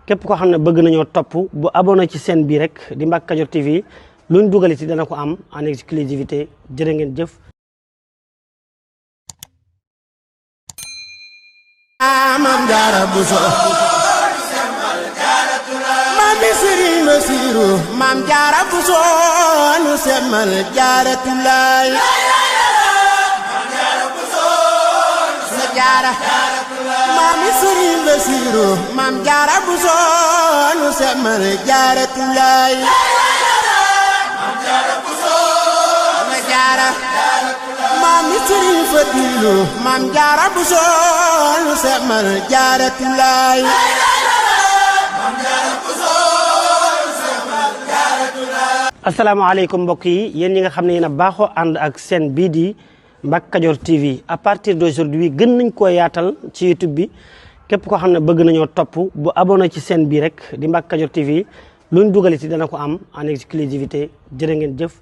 képp koo xam ne bëgg nañoo topp bu abonné ci chaîne bii rek di Mbacke Kadior TV luñ dugaliti dana ko am en exclusivité jërë ngeen jëf. Maam Jaara Buso Maami Sëriñ Basiru Maam Jaara Buso nu semmal Jaaratulaay sa jaara Maami Sëriñ Basiru Maam Jaara Buso nu semmal Jaaratulaay sa jaara Maami Sëriñ Fadilu Maam Jaara Buso nu semmal Jaaratulaay asalaamaaleykum mbokk yi yéen ñi nga xam ne yéen a baaxoo ànd ak chaîne bii di Mbacke Kadior TV à partir d'aujourd'hui gën nañ koo yaatal ci YouTube bi képp koo xam ne bëgg nañoo topp bu abonné ci chaîne bii rek di Mbacke Kadior TV luñ dugaliti dana ko am en exclusivité jërë ngeen jëf.